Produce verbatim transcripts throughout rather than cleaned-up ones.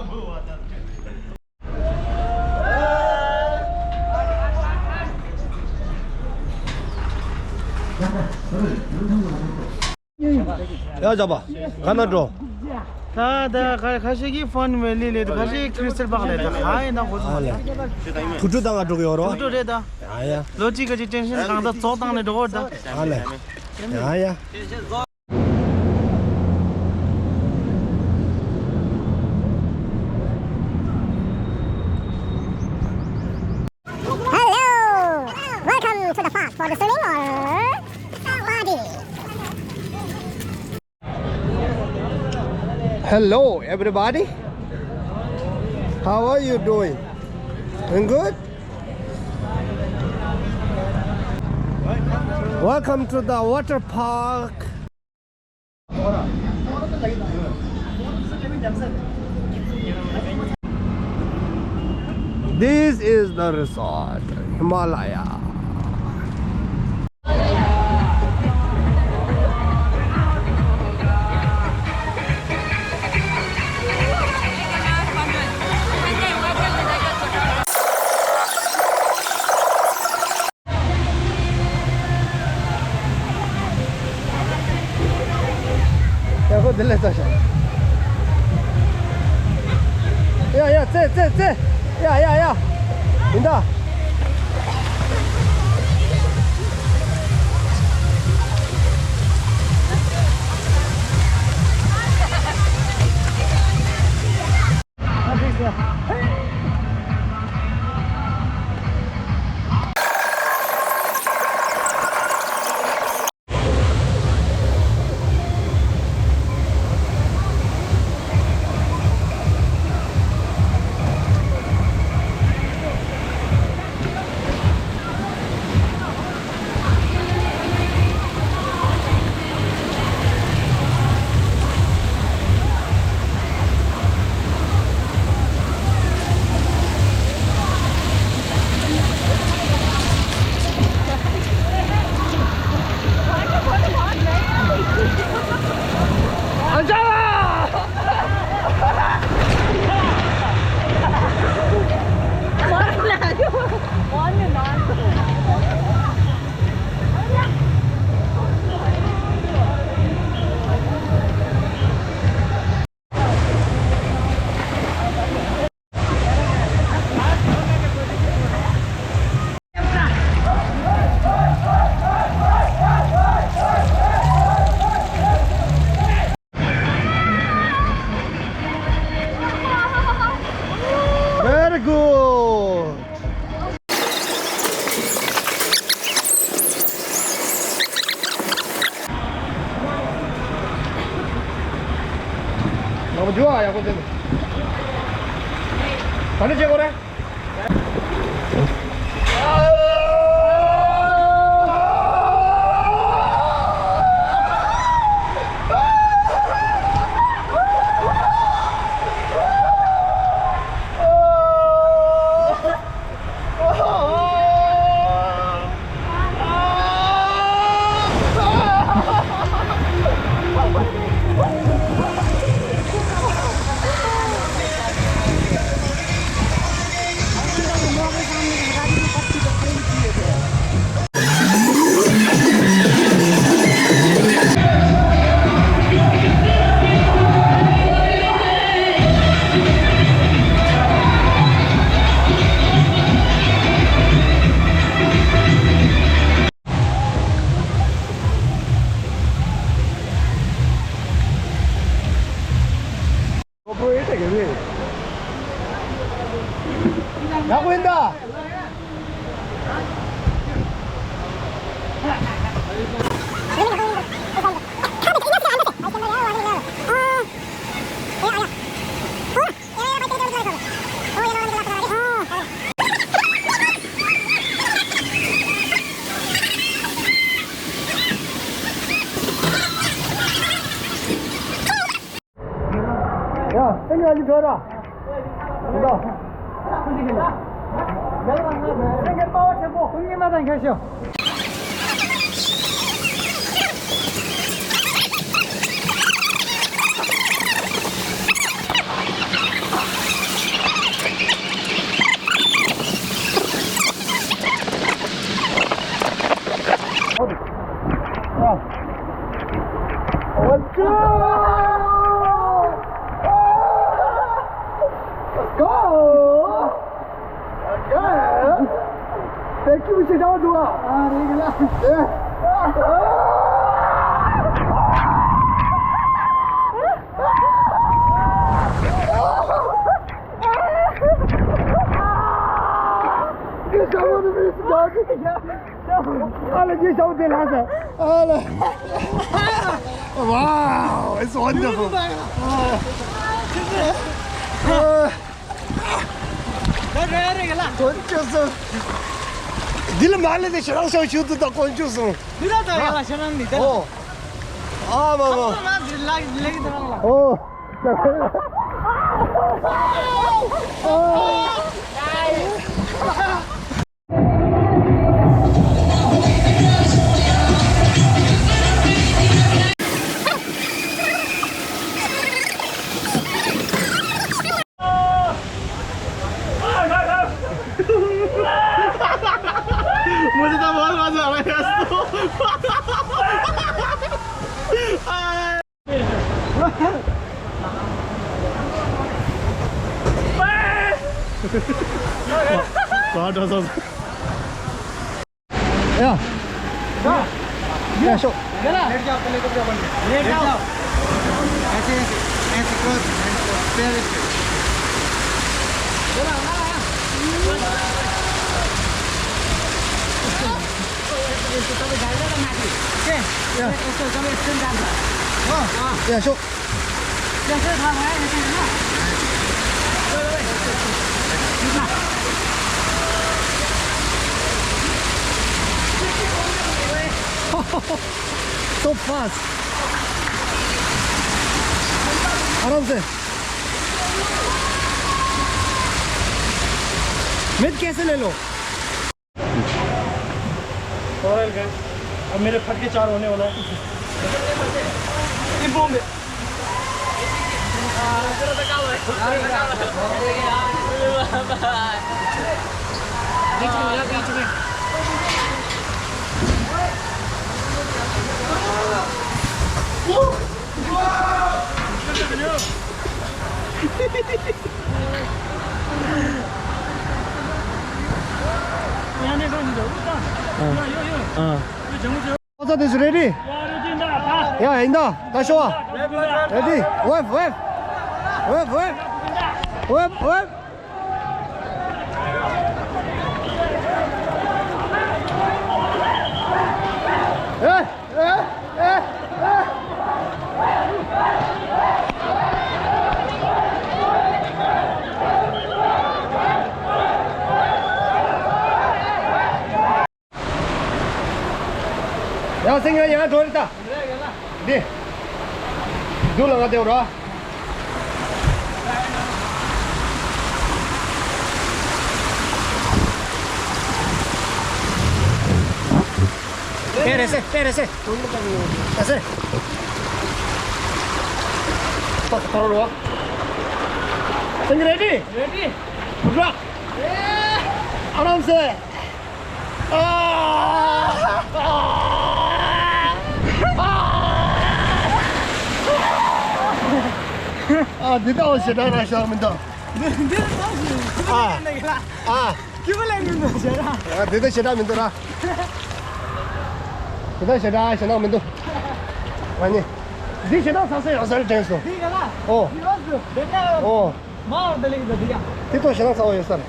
ཡ་ཇག་པ། ག་ན་འགྲོ། ད་ད་ཁ་ཁ་ཤས་ཀྱིས་ཕོན་ཝེ་ལི་ལབ་འདུག་ཁ་ཤས་ཀྱིས་ཀྲི་སི་ཊལ་པཱག་ལབ་འདུག་ཧ་ཡིན་ན་ཧོ་ཨ་ལེ། ཐུག་ཐུག་ད་ང་འགྲོ་གི་ཡོད་རོ། ཐུག་རེད་ད། ཡ་ཡ། ལོ་གཅིག་ག་ཅིག་ཊེན་ཤན་གང་ད་ཙོག་བཏང་ནས་འགྲོ་གི་ཡོད་ད། ཨ་ལེ། ཡ་ཡ། Hello! Welcome to the park for the swimming or party. Hello, everybody. How are you doing? Doing good? Welcome to the water park. This is the resort, Himalaya. ཡ་ཁོ་དེ་ལས་ཚ་ཤག་ཡ་ཡ་ཙེ་ཙེ་ཙེ། ཡ་ཡ་ཡ། ཡིན་ད། Very good. ནང་མ་འཇུ་ཨ་ཡག་པོ་བྱས་ནས། ད་ནི་བྱེད་དགོས་རེད། ཡ། སེམས་ཉམས་ཀྱི་འགྲོ་ར། འདུག་སེམས་ཀྱི་དཔའ་བ་ཆེན་པོ། ཀུན་གྱིས་མ་དང་ཁྱོད་ཤོག་ཅི་འདྲ་བ་འདུག་ཨ། ཨ་རེད་གི་ལ། ཨེ། ཨ་ལ་ཅི་ཞོག་དེ་ལ་ཟེར། ཨ་ལ། Wow, it's wonderful. ད་རེ་རེ་གི་ལ། དཀོན་མཆོག་གསུམ། འདི་ལ་མ་ལས་ཏེ་ཞེ་དྲག་ཤོག་ཞུ་དུ་ད་དཀོན་མཆོག་གསུམ། འདི་ལ་ད་ཡ་ལ་ཤ་རང་ནི་ད། ཨོ། ཨ་མ་མ། ཁམས་ལ་འདི་ལ་ལེགས་ད་རང་ལ། ཨོ། ཨོ། मुझे तो बहुत मजा आ रहा है दोस्तों। कहाँ था सब? या। या, शो। लेट जाओ, पहले तो क्या बन गया? लेट जाओ। ऐसे, ऐसे, ऐसे क्रॉस, ऐसे क्रॉस, पैर ऐसे। ऐसे, ऐसे, तब डाल देगा ना। के? या। ऐसे, ऐसे, तब ऐसे डाल दो। हाँ। हाँ। या, शो। So fast. आराम से। मिड कैसे ले लो? Alright guys, अब मेरे फटके चार होने वाला है। ये बॉम्ब है। बीच में हो जा, बीच में। हाँ। हाँ। What's up, this ready? Yeah, in the, the show. Ready? Wave, wave. Wave, wave. Wave, wave. ཨེ། ཨེ། ཨེ། ཡང་སེང་ཡང་ཡང་འགྲོ་རེད་ད། འདི། འདུག་ལ་ང་དེ་ར། དེ་རེད་སེ། དེ་རེད་སེ། ཨ་སེ། ཏོག་ཏོག་རོ། སེང་རེ་ཌི། རེ་ཌི། ར། ཨ་རམ་སེ། ཨ། འདི་ལྟ་བུ་ཞེ་དྲག་རང་ཤག་མི་འདུག་འདི་ལྟ་བུ་ཞེ་དྲག་ཨ། ཨ། ཨ། འདི་ལྟ་ཞེ་དྲག་མི་འདུག་ར། འདི་ལྟ་ཞེ་དྲག་ཞེ་དྲག་མི་འདུག་ང་ནི། འདི་ཞེ་དྲག་ཚ་ས་ཡོད་ས་རེད་དྲན་སོང་། འདི་ག་ལ། ཨོ། འདི་ལོགས་སུ་འདི་ལྟ། ཨོ། མ་འོར་ད་ལེགས་འདུག་འདི་ཡ། དེ་ཏོ་ཞེ་དྲག་ཚ་བ་ཡོད་ས་རེད།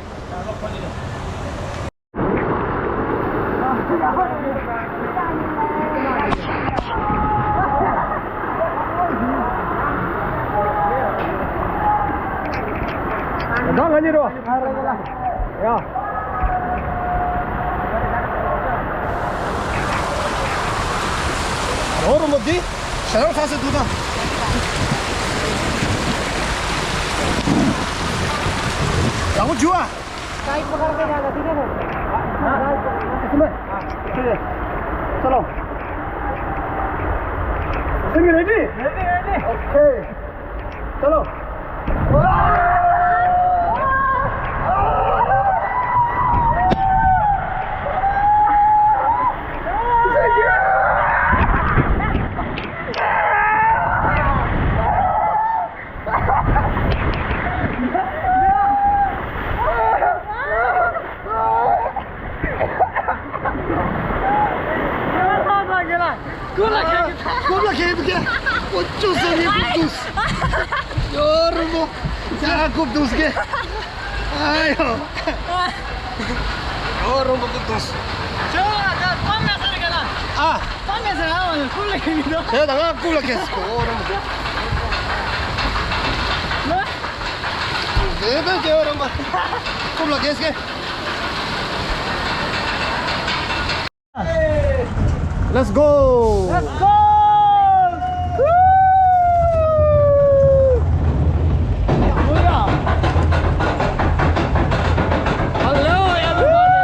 ད་ང་གཉིས་རོ། ཡ། རོ་རོ་མོ་འདི་ཞེ་དྲག་ཚ་སེ་འདུག་ད། ཡག་པོ་བྱུང་ཨ། गाइस पकड़ के जाना, ठीक है सर? हाँ? इसमें? हाँ। ठीक है। चलो। Are you ready? Ready, ready. Okay. चलो। ཡ་རྐུབ་བཏུངས་ཀྱི། ཨ་ཡོ། ཨོ་རོང་པོ་རྐུབ་བཏུངས། ཅོ་ད་ཏོ་མེ་སར་ག་ལ། ཨ། ཏོ་མེ་སར་ཨ་བ་ཁུ་ལ་ཁེ་མི་འདུག་དེ་ད་ང་རྐུབ་ལ་ཁེལ་སོང་། ཨོ་རོང་པོ། ལོ། དེ་ད་ཅོ་རོང་པོ། རྐུབ་ལ་ཁེལ་སོང་། Let's go! Let's go! Hello, everybody!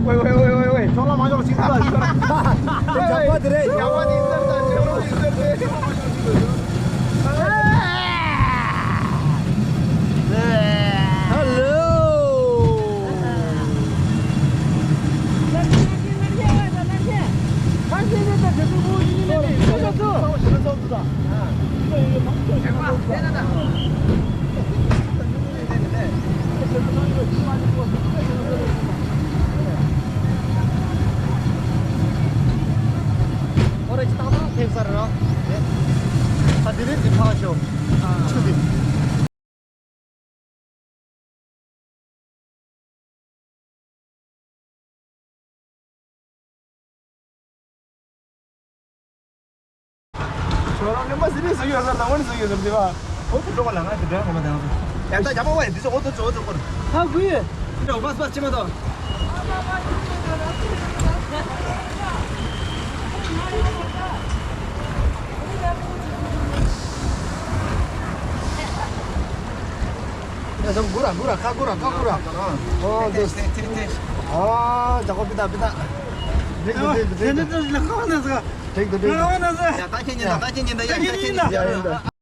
ཝེ་ཝེ་ཝེ་ཝེ་ཝེ། ཅོག་ལ་མ་ཅོག་ཅིག་ད། ཇག་པ་དེ་རེད། ཇག་པ་དེ་ཟེར་ད། ཇག་པ་དེ་ཟེར་ད། ཧེ་ལོ། ཁོ་རེ་ཅི་ཏག་ཏག་ཕེབས་ས་རེད་ར། ཨ་དེ་རིང་འདི་ཕར་ཤོག་ཆུ་འདི། ཁྱོད་རང་ནི་མ་ཟི་རི་ཟི་ཡོད་ཟེར་ན་ངོ་ནི་ཟི་ཡོད་ཟེར་དེ་བ། ཨོ་ཏི་ལོག་ལ་ང་དེ་འདྲ་ངོ་མ་དང་། ཡ་ད་ཡ་མ་ཝེ་འདི་ཚོ་ཨོ་ཏི་ཚོ་ཨོ་ཏི་སྐོར། ཧ་གུ་ཡོད། འདྲ་བ་སི་བ་སི་ཅི་མ་དང་། ཡ་ཟམ་གུ་ར་གུ་ར་ཁ་གུ་ར་ཁ་གུ་ར། ཨོ་འདི། ཨོ་ཇག་པ་པི་ཏ་པི་ཏ། འགྲིག་འདུག་འགྲིག་འདུག་འགྲིག་འདུག་ལ་ཁ་བ་ན་ཟ། འགྲིག་འདུག་འགྲིག་འདུག་ལ་ཁ་བ་ན་ཟ། ཡ་ད་ཁྱེད་ཉིན་ད་ད་ཁྱེད་ཉིན་ད་ཡ་ད་ཁྱེད་ཉིན་ད། ཡ་ཡིན་ད།